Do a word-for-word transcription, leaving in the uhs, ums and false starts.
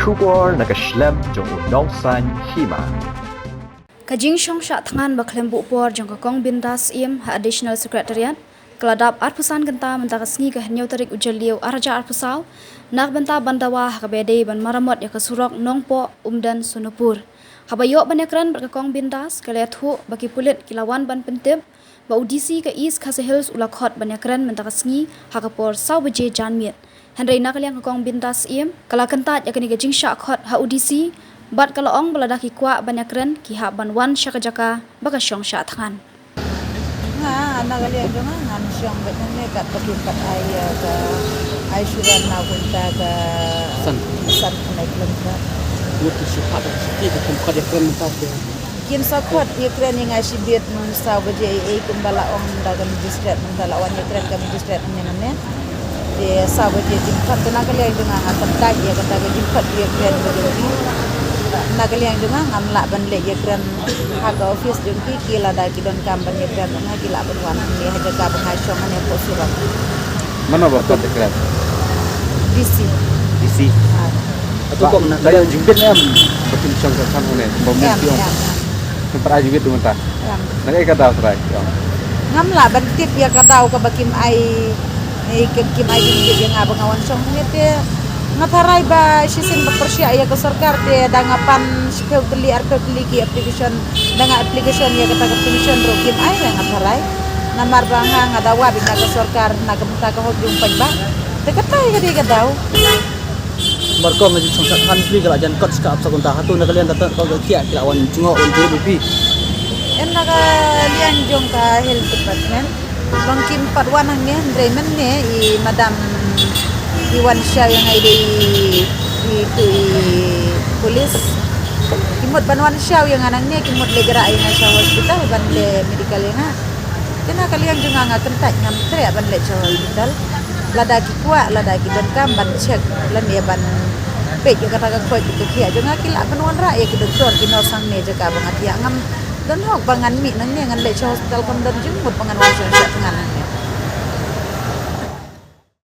Khubor na ka shlem jong u nongsan hima. Ka jingshong shah thngan ba khlem buh por jong ka Kong Bindas Syiem ha Additional Secretariat ka la dap arphew san kynta mynta ka sngi ka hynñiew tarik u Jylliew arhajar arphew saw, na ka bynta ban dawa ha kaba ïadei ban maramot ïa ka surok Nongpoh Umden Sonapur. Haba ïoh ban ïakren bad ka Kong Bindas, ka la ïathuh ba ki pulit ki la wan ban pyntip ba u D C ka East Khasi Hills u la khot ban ïakren mynta ka sngi ha ka por saw baje janmiet. Hynrei na ka liang ka Kong Bindas Syiem ka la kyntait ïa kane ka jingshah khot ha u D C bad ka la ong ba lada ki kwah ban ïakren ki hap ban wan sha ka jaka ba ka shong shah thngan. Nga, na ka liang jong nga, ngan shong beit nangne katba kim pat ai, eh, ka, ai shuwa na kumta ka san, san khyndai kilometer. Ngut ki shu pat, ki, ki kim pat ïakren mynta te. Kim sa khot ïakren ïa nga shibit, mm, saw baje ei ei kumba la ong da ka magistrate, mynta la wan ïakren ka magistrate nangne nangne. Te saw baje kim khot, te na ka liang jong nga, nga kyntait ïa kata ka jingkhot ïakren ka jong ki. Na ka liang jong nga, ngam lah ban leit ïakren ha ka office jong ki, ki lada ki donkam ban ïakren bad nga ki lah ban wan hangne ha jaka ba nga shong hangne hapoh surok. Mano ba khot ïakren? D C. D C. Ah. Hato ba, ko na, ba ïa jingkit em ba kim shong shah thngan hangne, ba em, em, em. Kim pat ai jingkit ruh mynta. Em. Na kaei ka daw trai? Em. Ngam lah ban tip ïa ka daw kaba kim ai, eh, kim, kim ai jingkit ïa nga ba nga wan shong hangne te. Nga tharai ba shisien ba pyrshah ïa ka sorkar te da nga pan shiphew tylli arphew tylli ki application, da nga application ïa kata ka permission ruh kim ai, nga tharai. Namar ba nga, nga dawa beit na ka sorkar na ka bynta ka hok jong paidbah. Te kata hi ka dei ka daw. Mar ko nga jingshong shah thngan phi ka la jan kot shkap sa kumta, hato na ka liang kata ka, ka kiad ki la wan jngoh wan jngoh phi? Em, na ka liang jong ka health department. Long kim pat wan hangne, hynrei mynne i madam i wan shaw ïa nga i dei i, i tu i police. Ki mut ban wan shaw ïa nga nangne, ki mut leit rah ïa nga sha hospital ban leh medical ïa nga. Te na ka liang jong nga nga kyntait, ngam treh ban leit sha hospital. Lada ki kwah, lada ki donkam ban check lane ban peit ïa kata ka khoit ka khiah jong nga, ki lah ban wanrah ïa ki doktor ki nurse hangne jaka ba nga thiah. Ngam don hok ba ngan mih nangne ngan leit sha hospital, kam don jingmut ba ngan wan shong shah thngan nangne.